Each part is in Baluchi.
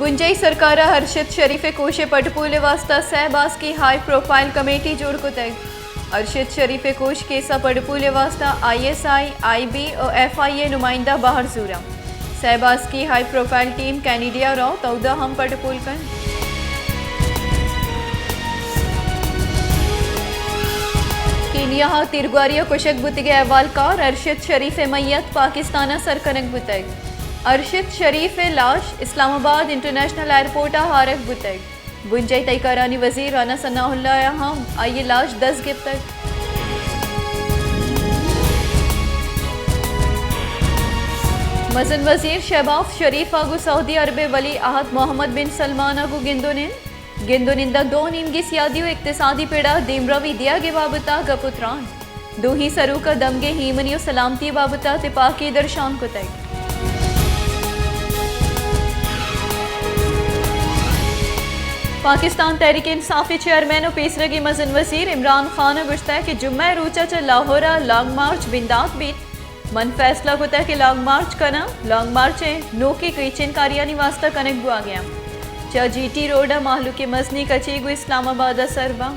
بنجائی سرکار ءَ ارشد شریف ءِ کوش ءِ پٹ پول ءِ واستہ سئے باسکی ہائی پروفائل کمیٹی جوڑ کتگ۔ ارشد شریف ءِ کوش کیس ءِ پٹ پول ءِ واستہ آئی ایس آئی، آئی بی ءُ ایف آئی اے نمائندہ بہر زوراں۔ سئے باسکی ہائی پروفائل ٹیم کینیڈا ءَ روت، اودا ہم پٹ پول کنت۔ کینیا ءَ تیرگواری ءَ کشگ بوتگیں احوالکار ارشد شریف ءِ میت پاکستان ءَ سر کنگ بوتگ۔ ارشد شریف ءِ لاش اسلام آباد انٹرنیشنل ایئرپورٹ ءَ آرگ بوتگ۔ بنجائی تہہ کارانی وزیر رانا ثناء اللہ ءَ ہم آئی ءِ لاش دست گپتگ۔ مزن وزیر شہباز شریف ءَ گوں سعودی عرب ءِ ولی عہد محمد بن سلمان ءَ گوں گند ءُ نند۔ گند ءُ نند ءَ دو نیمگی سیادی ءُ اقتصادی پڑ ءَ دیمروی دیگ ءِ بابت ءَ گپ ءُ تران۔ دوئیں سروک ءَ دمگی ایمنی ءُ سلامتی ءِ بابت ءَ تپاکی درشان کتگ۔ پاکستان تحریک انصاف ءِ چیئرمین ءُ پیسرگی مزن وزیر عمران خان ءَ گوشتگ کہ جمعہ ءِ روچ ءَ چہ لاہور ءَ لانگ مارچ بندات بیت۔ من فیصلہ کتگ کہ لانگ مارچ کناں۔ لانگ مارچ ءِ نوکیں کیچن کاریانی واستہ کنگ بوھگ ءَ اِنت۔ چہ جی ٹی روڈ ءَ مہلوک ءِ مزنیں کچے گوں اسلام آباد ءَ سر باں۔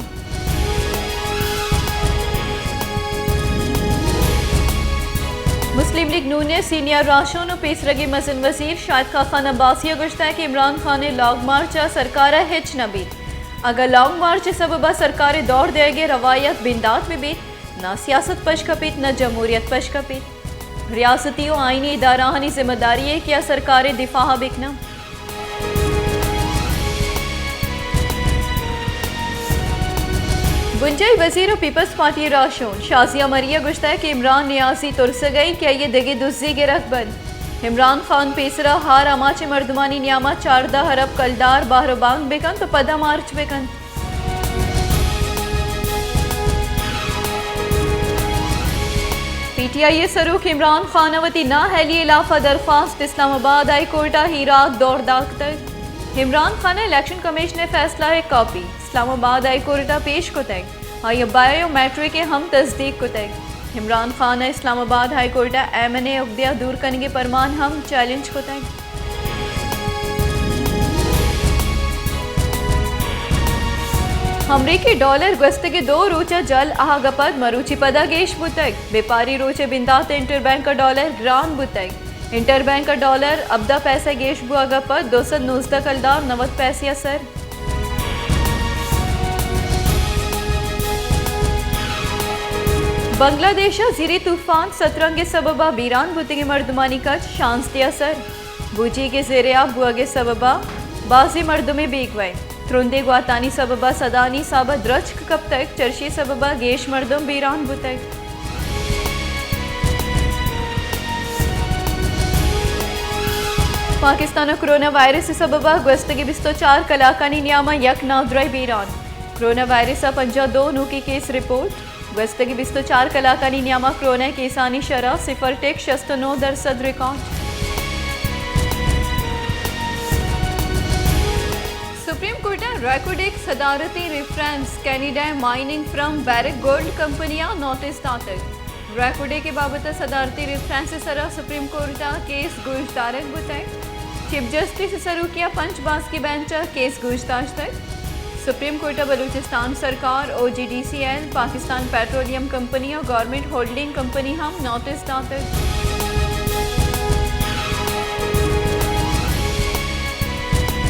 مسلم لیگ نون ءِ سینئر راہشون ءُ پیسرگیں مزن وزیر شاہد خاقان عباسی ءَ گوشتگ کہ عمران خان ءِ لانگ مارچ ءَ سرکار ءَ ہچ نہ بیت۔ اگاں لانگ مارچ ءِ سبب ءَ سرکار ءِ دور دیگ ءِ روایت بندات بہ بیت، نہ سیاست پش کپیت، نہ جمہوریت پش کپیت۔ ریاستی ءُ آئینی ادارہانی ذمہ داری اِنت کہ آ سرکار ءِ دفاع ءَ بکناں۔ بنجائی وزیر ءُ پیپلز پارٹی ءِ راہشون شازیہ مری ءَ گوشتگ کہ عمران نیازی ترسگ ءَ اِنت کہ آئی ءَ دگہ دزی گرگ بنت۔ عمران خان پیسرا ہار آماچ ءِ مردمانی نیام ءَ چاردہ ارب کلدار بہر ءُ بانگ بکنت ءُ پدا مارچ بکنت۔ پی ٹی آئی ءِ سروک عمران خان ءَ وتی نااہلی ءِ ہلاف ءَ درخواست اسلام آباد ہائی کورٹ ءَ ہیرات دور داتگ۔ عمران خان ءَ الیکشن کمیشن ءِ فیصلہ ءِ کاپی اسلام آباد ہائی کورٹ ءَ پیش کتگ۔ آئی ءَ بائیو میٹرک ءَ ہم تصدیق کتگ۔ عمران خان ءَ اسلام آباد ہائی کورٹ ءَ ایمن ءِ عہدہ ءَ دور کنگ ءِ پرمان ہم چیلنج کتگ۔ امریکی ڈالر گوستگیں دو روچ ءَ جھل آہگ ءَ پد مروچی پدا گیش بوتگ۔ بیپاری روچ ءِ بندات ءَ انٹر بینک ءَ ڈالر گران بوتگ۔ انٹر بینک ءَ ڈالر ہبدہ پیسہ گیش بوھگ ءَ پد دو سد نوزدہ کلدار نود پیسہ ءَ سر۔ بنگلہ دیش ءَ زیری طوفان سترنگ ءِ سبب ءَ بیران بوتگیں مردمانی کچ شانزدہ ءَ سر۔ بوجیگ ءِ زیر آب بوھگ ءِ سبب ءَ بازیں مردمے بیگواہ۔ ترندیں گواتانی سبب ءَ سدانی حساب ءَ درچک کپتگ، چرشی ءِ سبب ءَ گیش مردم بیران بوتگ۔ پاکستان ءَ کرونا وائرس ءِ سبب ءَ گوستگیں بیست ءُ چار کلاکانی نیام ءَ یک نادراہی بیران۔ کرونا وائرس ءِ پنجاہ ءُ دو نوکیں کیس رپورٹ۔ گوستگیں بیست ءُ چار کلاکانی نیام ءَ کرونا ءِ کیسانی شرح صفر ٹک شست ءُ نو درسد ریکارڈ۔ سپریم کورٹ ءَ ریکوڈک صدارتی ریفرنس کینیڈا ءِ مائننگ فرم بیرک گولڈ کمپنی ءَ نوٹس داتگ۔ ریکوڈک ءِ بابت ءَ صدارتی ریفرنس ءِ سرا سپریم کورٹ ءَ کیس گوش دارگ بوتگ۔ چیف جسٹس ءِ سروکی ءَ پنچ باسکی بینچ ءَ کیس گوش داشتگ۔ سپریم کورٹ ءَ بلوچستان سرکار، O G D C L, Pakistan petroleum company ءُ گورنمنٹ ہولڈنگ کمپنی ہم نوٹس داتگ۔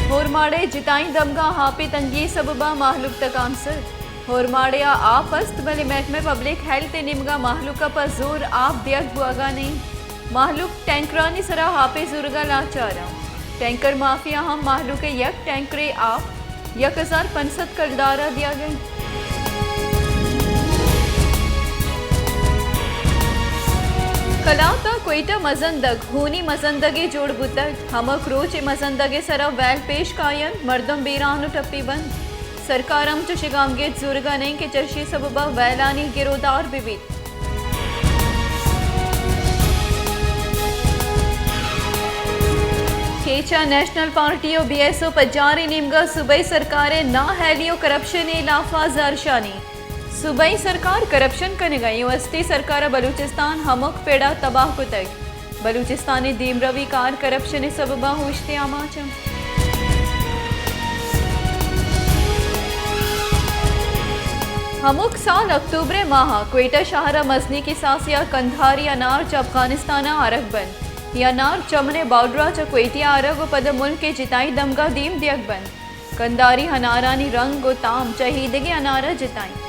ہورماڑے جتائیں دمگاں آپ ءِ تنگی ءِ سبب ءَ مہلوک تکانسر۔ ہورماڑے ءَ آپ است، بلے محکمہ پبلک ہیلتھ ءِ نیمگ ءَ مہلوک ءَ پہ زور آپ دیگ بوھگ ءَ نہ اِنت۔ مہلوک ٹینکرانی سرا آپ ءِ زورگ ءَ لاچار اَنت۔ ٹینکر مافیا ہم مہلوک ءَ یک ٹینکرے آپ یک ہزار پنچ سد کلدار ءَ دیگ ءَ اِنت۔ کلات ءَ کوئٹہ مزن دگ ہونی مزن دگے جوڑ بوتگ۔ ہمک روچ اے مزن دگ ءِ سرا ویل پیش کاینت، مردم بیران ءُ ٹپی بنت۔ سرکار ہم چشیں گامگیج زورگ ءَ نہ اِنت کہ چرشی ءِ سبب ءَ ویلانی گرودار بہ بیت۔ کیچ ءَ نیشنل پارٹی ءُ بی ایس او پجاریں نیمگ ءَ صوبائی سرکار ءِ نااہلی ءُ کرپشن ءِ ہلاف ءَ زہرشانی۔ صوبائی سرکار کرپشن کنگ ءَ اِنت ءُ استی سرکار ءَ بلوچستان ہمک پڑ ءَ تباہ کتگ۔ بلوچستان ءِ دیمروی کار کرپشن ءِ سبب ءَ اوشت ءِ آماچ اَنت۔ ہمک سال اکتوبر ءِ ماہ ءَ کوئٹہ شہر ءِ مزنیں کساسے ءَ کندھاری انار چہ افغانستان ءَ آرگ بنت۔ اے انار چمن ءِ بارڈر ءَ چہ کوئٹہ ءَ آرگ ءُ پد ءَ ملک ءِ جتائیں دمگ ءَ دیم دیگ بنت۔ کندھاری انارانی رنگ ءُ تام چہ ایدگہ انار ءَ جتا اِنت۔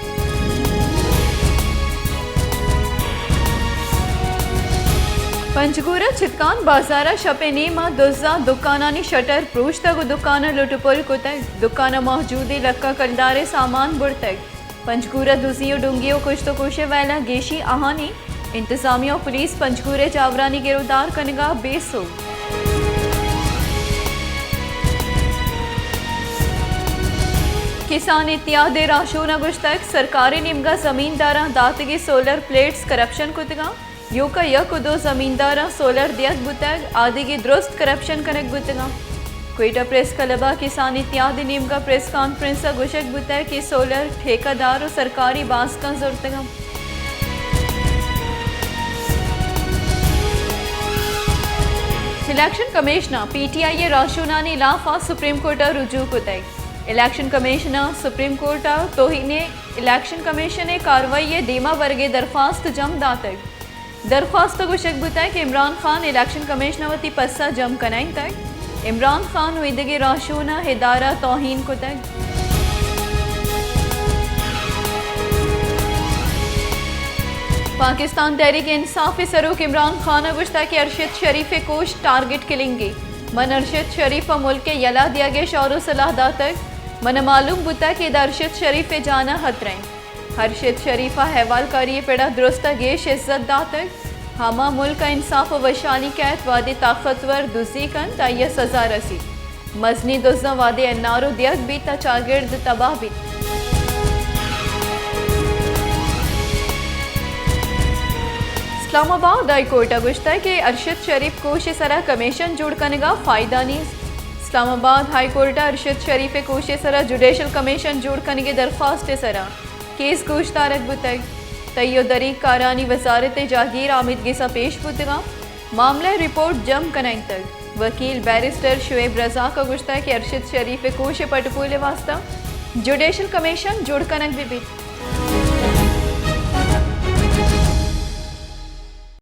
پنجگور ءِ چتکان بازار ءَ شپ ءِ نیم ءَ دزاں دکانانی شٹر پروشتگ ءُ دکان ءَ لٹ ءُ پل کتگ۔ دکان ءَ موجودیں لکاں کلدار ءِ سامان برتگ۔ پنجگور ءَ دزی ءُ ڈنگی ءُ کشت ءُ کوش ءِ ویلاں گیشی آہانی۔ انتظامیہ ءُ پولیس پنجگور ءِ جاورانی گرودار کنگ ءَ بے سوب۔ کسان اتحاد ءِ راہشون ءَ گوشتگ، سرکار ءِ نیمگ ءَ زمینداراں داتگیں سولر پلیٹس کرپشن کتگ اَنت۔ ایوک ءَ یک ءُ دو زمینداراں سولر دیگ بوتگ، آدگہ درست کرپشن کنگ بوتگ اَنت۔ کوئٹہ پریس کلب ءَ کسان اتحاد ءِ نیمگ ءَ پریس کانفرنس ءَ گوشگ بوتگ کہ سولر ٹھیکہ دار ءُ سرکاری باسکاں زرتگ اَنت۔ الیکشن کمیشن ءَ پی ٹی آئی ءِ راہشونانی لاف ءَ سپریم کورٹ ءَ رجوع کتگ۔ الیکشن کمیشن ءَ سپریم کورٹ ءَ توہین الیکشن کمیشن ءِ کاروائی ءِ دیما ورگ ءِ درخواست جم داتگ۔ درخواست ءَ گوشگ بوتگ کہ عمران خان الیکشن کمیشن ءَ وتی پسہ جم کنائینتگ۔ عمران خان ءُ ایدگہ راہشوناں ادارہ توہین کتگ۔ پاکستان تحریک انصاف ءِ سروک عمران خان ءَ گوشتگ کہ ارشد شریف ءِ کوش ٹارگٹ کلنگے۔ من ارشد شریف ءَ ملک ءِ یلہ دیگ ءِ شور ءُ سلاہ داتگ۔ من ءَ معلوم بوتگ کہ ادا ارشد شریف ءِ جان ءَ خطرہ اِنت۔ ارشد شریف ءَ احوالکاری ءِ پڑ ءَ درست ءَ گیش عزت داتگ۔ ہما ملک ءَ انصاف ءُ وشحالی کئیت، وہدے طاقتور دزی کنت، آئی ءَ سزا رسیت۔ مزنیں دزاں وہدے این آر او دیگ بیت، تاں چاگرد تباہ بیت۔ اسلام آباد ہائی کورٹ ءَ گوشتگ کہ ارشد شریف کوش ءِ سرا کمیشن جوڑ کنگ ءَ فائدہ نیست۔ اسلام آباد ہائی کورٹ ءَ ارشد شریف ءِ کوش ءِ سرا جوڈیشل کمیشن جوڑ کنگ ءِ درخواست ءِ سرا کیس گوشدارگ بوتگ۔ تہی ءُ دریگ کارانی وزارت ءِ جہگیر حامد گس ءَ پیش بوتگ اَنت۔ معاملہ ءِ رپورٹ جم کنائینتگ۔ وکیل بیرسٹر شعیب رزاق ءَ گوشتگ کہ ارشد شریف ءِ کوش ءِ پٹ ءُ پول ءِ واستہ جوڈیشل کمیشن جوڑ کنگ بہ بیت۔